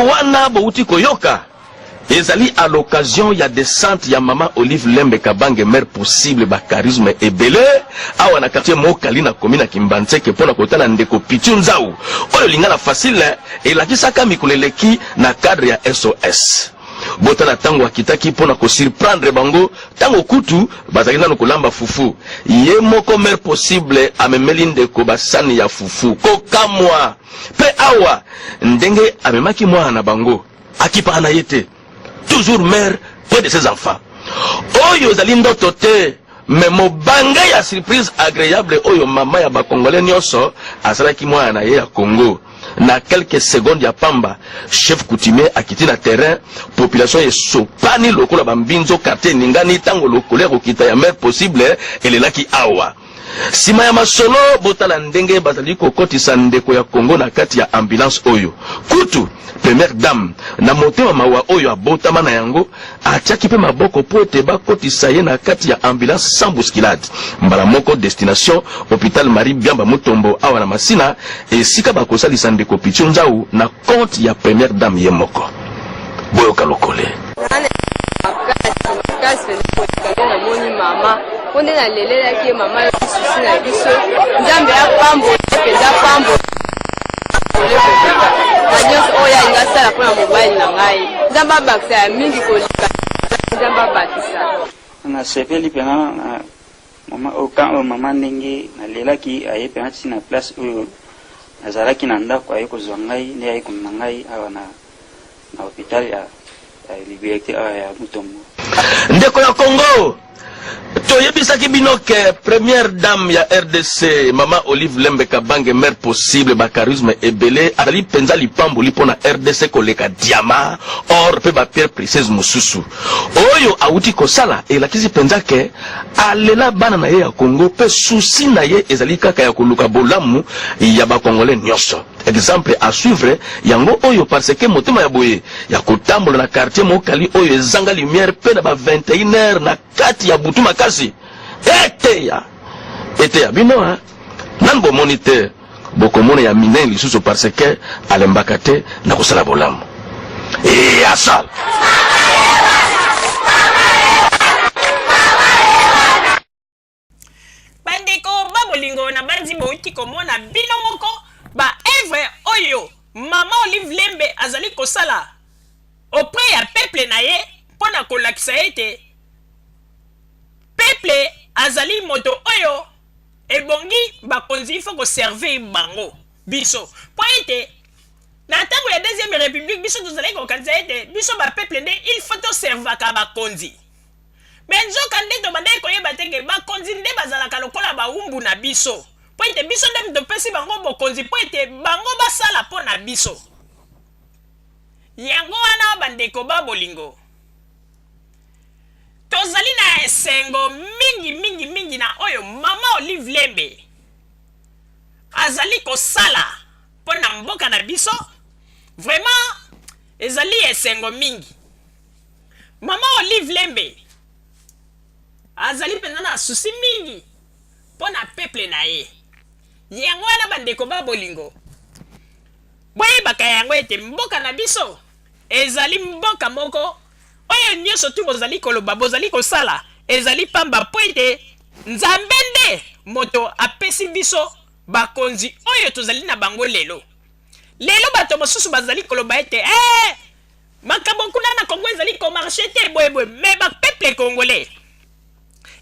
wana bowuti koyoka ezali à l'occasion ya descente ya mama Olive Lembe Kabange mère possible ba charisme ebele awa na quartier Mokali na commune ya Kimbanseke mpo na kotala ndeko Pichu Nzau oyo lingala facile elakisaka mikolo eleki na cadre ya SOS. Botala tango akitaki mpo na ko surprendre bango tango kutu bazalaki nanu kolamba fufu. Ye moko mère possible amemeli ndeko ba sani ya fufu. Kokamwa! Pe awa ndenge amemaki mwana na bango akipaka na ye te. Toujours mère près de ses enfants. Oyo ezali ndoto te mais mobange ya surprise agreable oyo mama ya ba congolais nionso asalaki mwana na ye ya Congo. Na quelques secondes ya pamba, chef coutumier akiti na terrain, population esopani lokola ba mbinzo, quartier eningani tango lokolo ya kokita ya mère possible elelaki awa. Sima ya masolo, botala ndenge bazali kokotisa ndeko ya Congo na kati ya ambulance oyo. Kutu, première dame, na motema mawa oyo abotama na yango, atiaki pe maboko po ete bakotisa ye na kati ya ambulance sans bousculade. Mbala moko destination, hopital Marie Biamba Mutombo awa na Masina, esika bakosalisa ndeko Pitshou Nzau na compte ya première dame ye moko. Boyoka lokole. Makasi mpenza koleka nde namoni mama mpo nde nalelelaki ye mama yo susi na biso nzambe apambola mpenza apambola na nyonso oyo alingi asala mpo na mobali na ngai nzambe abakisa ya mingi koleka nzambe abakisa. Nasepeli mpena na mama oyo kan oyo mama ndenge nalelaki aye mpena ti na place oyo nazalaki na ndako aye kozwa ngai nde aye komema ngai awa na na hopital ya, ya liberté awa ya Mutombo. Ndeko ya Congo, toyebisaki bino ke première dame ya rdc mama Olive Lembe Kabange mère possible ba charisme ebele azali mpenza lipamboli mpo na rdc koleka diama or mpe ba pierre précieuse mosusu oyo awuti kosala elakisi mpenza ke alela bana na ye ya Congo mpe souci na ye ezali kaka ya koluka bolamu ya ba congolais nyonso. Exemple à suivre yango oyo parce que motema ya boye ya kotambola na quartier mokali oyo ezanga lumière pe na ba 21 heures na kati ya butu makasi eteya eteya bino hein nanu bomoni te bokomona ya minene lisusu parce que alembaka te na kosala bolamu ya sala. Bandeko ba bolingo na banzi bowuti komona bino moko ba oeuvre oyo mama Olive Lembe azali kosala auprès ya peuple na ye mpo na kolakisa ete peuple azali moto oyo ebongi bakonzi il faut ko servir bango biso mpo ete na ntango ya deuxième republique biso tozalaki kokanisa ete biso ba peuple nde il faut toservaka bakonzi. Mais nzoka nde tobandaki koyeba te ke bakonzi nde bazalaka lokola bawumbu na biso, mpo ete biso nde topesi bango bokonzi mpo ete bango basala mpo na biso. Yango wana bandeko ba bolingo, tozali na esengo mingi mingi mingi na oyo mama Olive Lembe azali kosala mpo na mboka na biso. Vraiment ezali esengo mingi. Mama Olive Lembe azali mpenza na susi mingi mpo na peuple na ye. Yango wana bandeko ba bolingo, boyebaka yango ete mboka na biso ezali mboka moko oyo nyonso tu bozali koloba, bozali kosala ezali pamba mpo ete Nzambe nde moto apesi biso bakonzi oyo tozali na bango lelo. Lelo bato mosusu bazali koloba ete eh, Makambo kuna na Congo ezali ko marcher te boye boye mais ba peuple congolais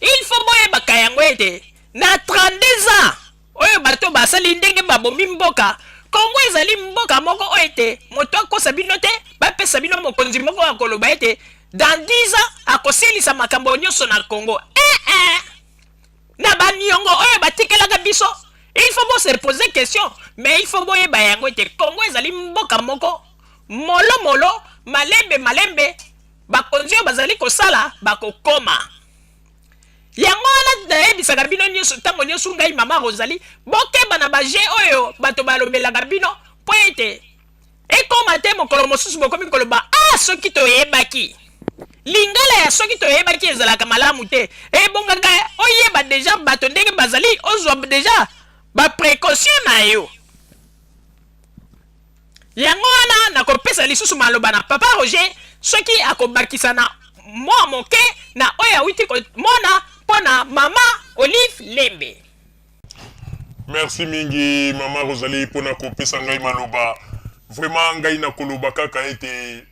il faut boyebaka yango ete na 32 ans oyo bato basali ndenge babomi mboka Congo ezali mboka moko oyo ete moto akosa bino te bapesa bino mokonzi moko akoloba ete dans 10 ans akosilisa makambo nyonso na Congo eh, eh. Na ba niongo oyo batikelaka biso il faut bo se poser question mais il faut boyeba yango ete Congo ezali mboka moko molo molo malembe malembe bakonzi oyo bazali kosala bakokoma yango wana nayebisaka bino nyonso ntango nyonso ngai mama Rosalie bokeba na ba jeu oyo bato balobelaka bino mpo ete Ekoma te mokolo mosusu bokomi koloba ah soki toyebaki. Lingala ya soki toyebaki ezalaka malamu te. Ebongaka oyeba deja bato ndenge bazali, ozwa deja ba precaution na yo. Yango wana nakopesa lisusu maloba na Papa Roger soki akobakisa na mwa moke na oyo awuti komona mpo na mama Olive Lembe. Merci mingi mama Rosalie pona kopesa ngai maloba. Vraiment ngai nakoloba kaka ete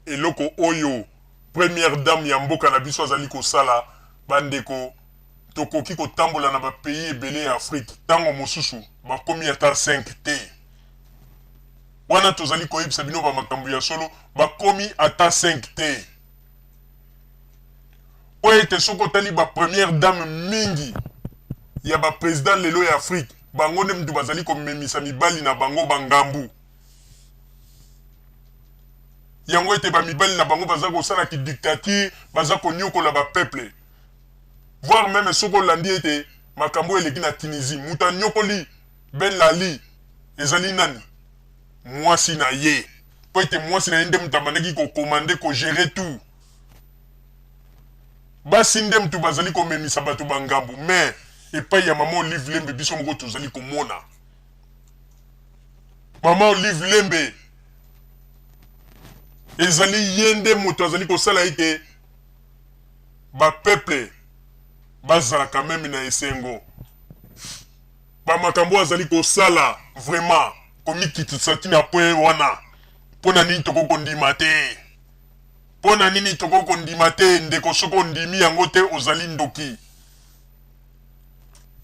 eloko oyo première dame ya mboka na biso azali kosala, bandeko tokoki kotambola na ba pays ebele ya Afrique tango mosusu bakomi ata 5 te. Wana tozali koyebisa bino ba makambo ya solo, bakomi ata 5 te. Mpo ete soki otali ba première dame mingi ya ba president lelo ya Afrique, bango nde mutu bazali komemisa mibali na bango ba ngambu. Yango ete ba mibali na bango baza kosala ki dictature, baza koniokola ba peuple. Voire meme soki olandi ete makambo oyo eleki na Tunisie, mutu aniokoli Ben Ali ezali nani? Mwasi na ye. Mpo ete mwasi na ye nde moto abandaki ko commander, ko gerer tout. Basi nde moto bazali komemisa bato ba ngambo. Mais epai ya mama Olive Lembe biso moko tozali komona. Mama Olive Lembe ezali ye nde moto azali kosala ete ba peuple bazala quand meme na esengo. Ba makambo oyo azali kosala vraiment komikitisa ti na point wana pona nini tokoki kondima te? Pona nini tokoki kondima te ndeko soki ondimi yango te ozali ndoki.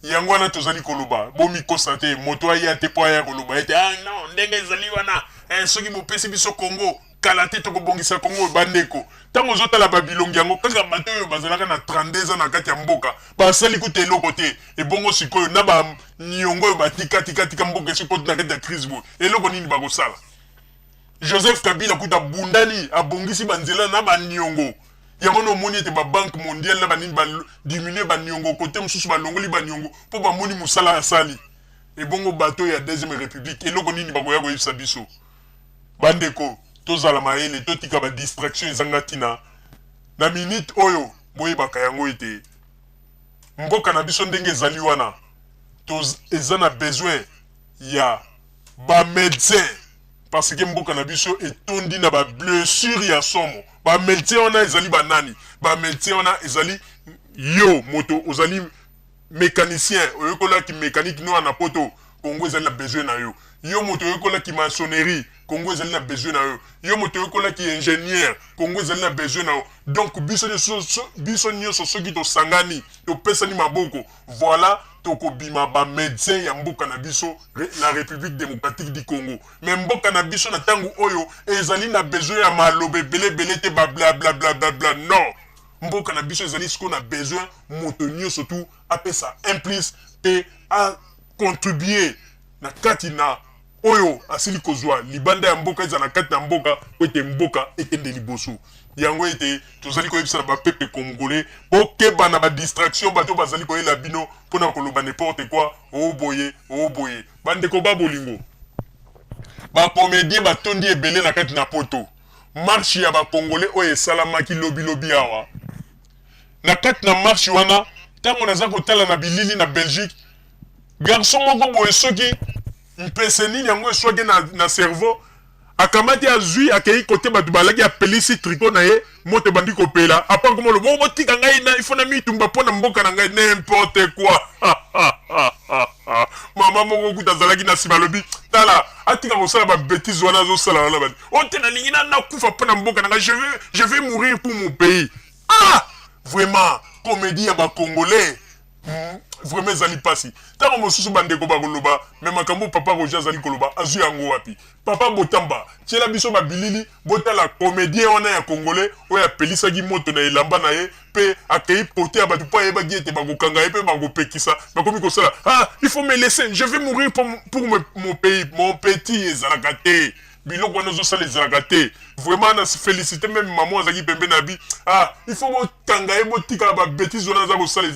Yango wana tozali koloba bomikosa te moto aya te po aya koloba ete ah non ndenge ezali wana eh, soki bopesi biso Congo kala te tokobongisa Congo. Bandeko ntango ozotala ba bilongi yango kaka bato oyo bazalaka na 32 ans na kati ya mboka basali kutu eloko te, ebongo sikoyo na ba niongo oyo batika tika tika mboka esi ekoti na kati ya crise boye eloko nini bakosala? Joseph Kabila kutu abundani abongisi ba nzela na ba niongo yango na omoni ete ba banque mondiale na ba nini ba diminuer ba niongo kote mosusu balongoli ba niongo mpo bamoni mosala asali. Ebongo bato ya deuxième republique eloko nini bakoya koyebisa biso? Bandeko tozala mayele totika ba distraction ezanga tina na minute oyo boyebaka yango ete mboka na biso ndenge ezali wana eza na besoin ya ba medecin parce que mboka na biso etondi na ba blessure ya somo. Ba medecin wana ezali ba nani? Ba medecin wana ezali yo moto ozali mecanicien oyekolaki mecanique noa na poto, Congo ezali na besoin na yo. Yo moto oyekolaki maçonnerie, Congo ezali na besoin na yo. Yo moto oyekolaki ingénieur, Congo ezali na besoin na yo. Donc biso nyonso, biso nyonso soki tosangani, topesani maboko, voilà tokobima ba medecin ya mboka na biso la République démocratique du Congo. Mais mboka na biso na tango oyo ezali na besoin ya maloba ebele ebele te, ba bla bla bla bla bla, non. Mboka na biso ezali sikoyo na besoin moto nyonso tu apesa un plus pe a contribuer na kati na oyo asili kozwa libanda ya mboka, ezala na kati na mboka, po ete mboka ekende liboso. Yango ete tozali koyebisa na ba peuple congolais, bokeba na ba distraction bato bazali koyela bino pona koloba n'importe quoi, oh boye, oh boye. Bandeko ba bolingo, ba comediens batondi ebele na kati na poto. Marche ya ba congolais oyo esalamaki lobi lobi awa, na kati na marche wana, tango naza kotala na bilili na Belgique, garçon moko boye soki mpese nini yango eswaki na, na cerveau, akamati azwi akei kote bato balaki, apelisi tricot na ye, moto ebandi kopela, apa koma lobo, oh, botika ngai na ifo na mitumba mpo na mboka na ngai, n'importe quoi. Mama moko kuta azalaki na nsima alobi, tala atika kosala ba bêtises wana azosala wana, bani o te nalingi na nakufa mpo na mboka na ngai, je vais mourir pour mon pays. Ah vraiment comédie ya ba congolais vraiment ezali pasi. Ntango mosusu bandeko bakoloba me makambo papa Roger azali koloba azwi yango wapi? Papa Botamba, tiela biso ba bilili, botala comédien wana ya congolais oyo apelisaki moto na elamba na ye pe akei kote ya bato po ayebaki ete bakokanga ye pe bakopekisa, bakomi kosala ah il faut me laisser, je vais mourir pour mon pays. Mon petit, ezalaka te biloko wana ozosala, ezalaka te. Vraiment na félicité même maman azalaki pembeni na bi, ah il faut bokanga ye, botikala ba bêtises wana aza kosala.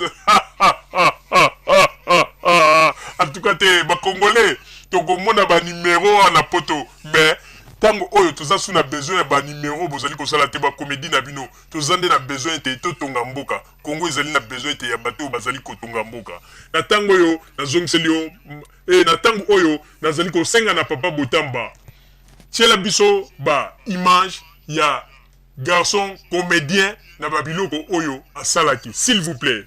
En tout cas te ba congolais tokomona ba numero wana poto, mais tango oyo toza su na besoin ya ba numero bozali kosala te, ba comédie na bino. Toza nde na besoin ete totonga mboka. Congo ezali na besoin ete ya bato oyo bazali kotonga mboka. Na tango oyo nazongiseli yo, eh, na tango oyo nazali kosenga na papa Botamba, Tiela biso ba image ya garçon comedien na ba biloko oyo asalaki s'il vous plait.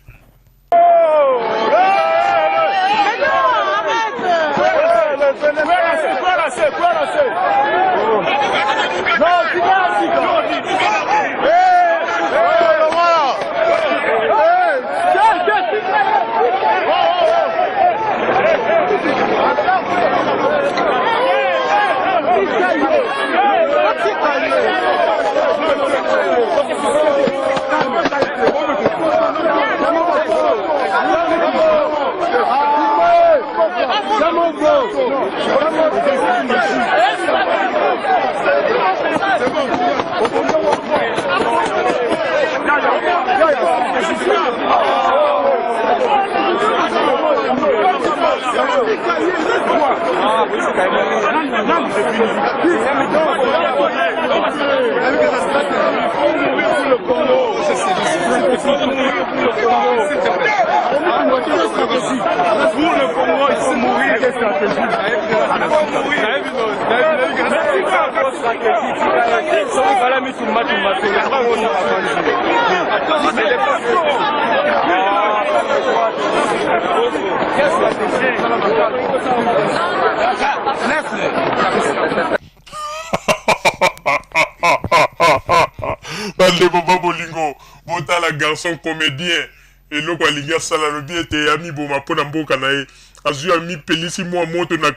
Bandeko ba bolingo, botala garçon comedien eloko alingi asala, alobi ete amiboma mpo na mboka na ye. Azwi amipelisi mwa moto na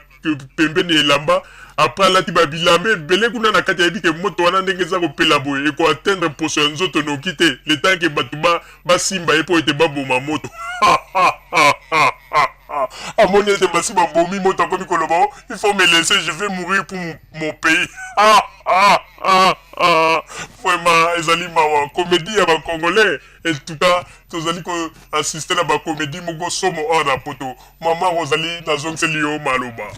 pembeni ya elamba, après alati ba bilamba ebele kuna na kati, ayebi ke moto wana ndenge eza kopela boye eko atteindre poso ya nzoto noki te, le temps ke bato ba basimba ye mpo ete baboma moto. Amoni ete basi babomi moto, akomi koloba oh, il faut me laisser, je vais mourir pour mon pays. Vraiment ezali mawa, comédie ya ba congolais. En tout cas tozali ko assister na ba comédie moko somo awa na poto. Maman Rosalie, nazongiseli yo maloba.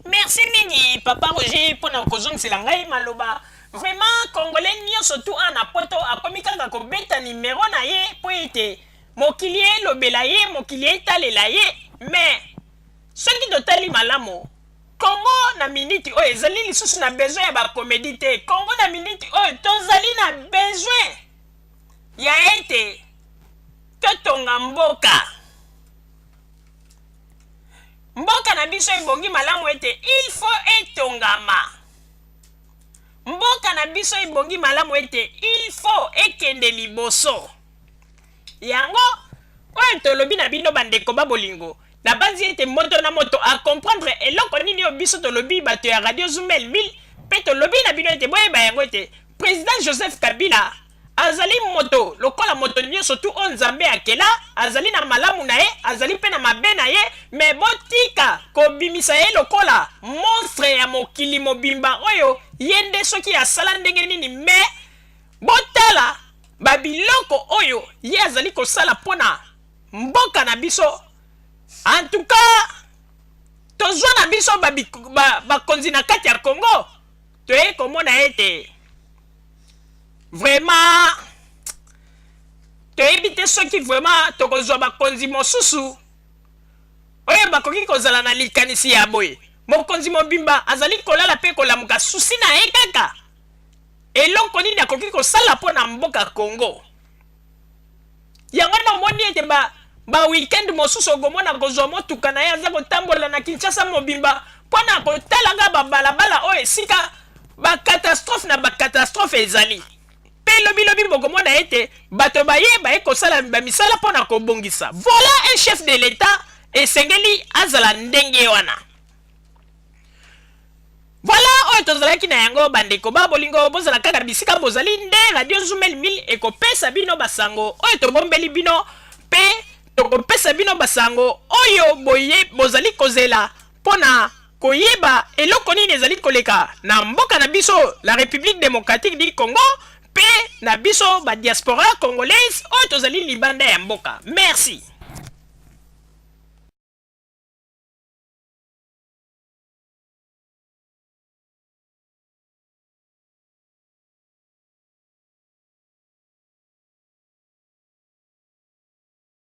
Merci mingi papa Roger pona kozongisela ngai maloba. Vraiment congolais nionso tout awa na poto akomi kaka kobeta numero na ye po ete mokili elobela ye, mokili etalela ye, mais soki totali malamu Congo na minute oyo ezali lisusu na besoin ya ba comedie te. Congo na minute oyo tozali na besoin ya ete totonga mboka. Mboka na biso ebongi malamu ete il faut etongama. Mboka na biso ebongi malamu ete il faut ekende liboso. Yango oyo tolobi na bino bandeko ba bolingo, nabanzi ete moto na moto a comprendre eloko nini oyo biso tolobi bato ya Radio Zumel 1000 mpe tolobi na bino ete boyeba yango ete President Joseph Kabila azali moto lokola moto nionso tout oyo Nzambe akela, azali na malamu na ye, azali mpe na mabe na ye, mais botika kobimisa ye lokola monstre ya mokili mobimba oyo ye nde soki asala ndenge nini mais Botala ba biloko oyo ye azali kosala mpo na mboka na biso. En tout cas, tozwa na biso bakonzi ba, ba na kati ya Congo, toyei komona ete vraiment toyebi te soki vraiment tokozwa bakonzi mosusu oyo bakoki kozala na likanisi ya boye. Mokonzi mobimba azali kolala mpe kolamuka, susi na ye kaka Eloko nini akoki kosala mpo na mboka Congo? Yango wana omoni ete ba ba week-end mosusu okomona kozwa motuka na ye aza kotambola na Kinshasa mobimba mpo na kotala nga ba balabala oyo esika ba catastrophe na ba catastrophe ezali. Mpe lobi lobi bokomona ete bato baye baye kosala ba misala mpo na kobongisa. Voilà un chef de l'Etat esengeli azala ndenge wana. Voilà oyo tozalaki na yango bandeko ba bolingo, bozala kaka bisika bozali nde Radio Zumel 1000 ekopesa bino basango oyo tobombeli bino mpe tokopesa bino basango oyo boye bozali kozela mpo na koyeba eloko nini ezali koleka na mboka na biso la Republique democratique du Congo mpe na biso ba diaspora congolaise oyo tozali libanda ya mboka. Merci.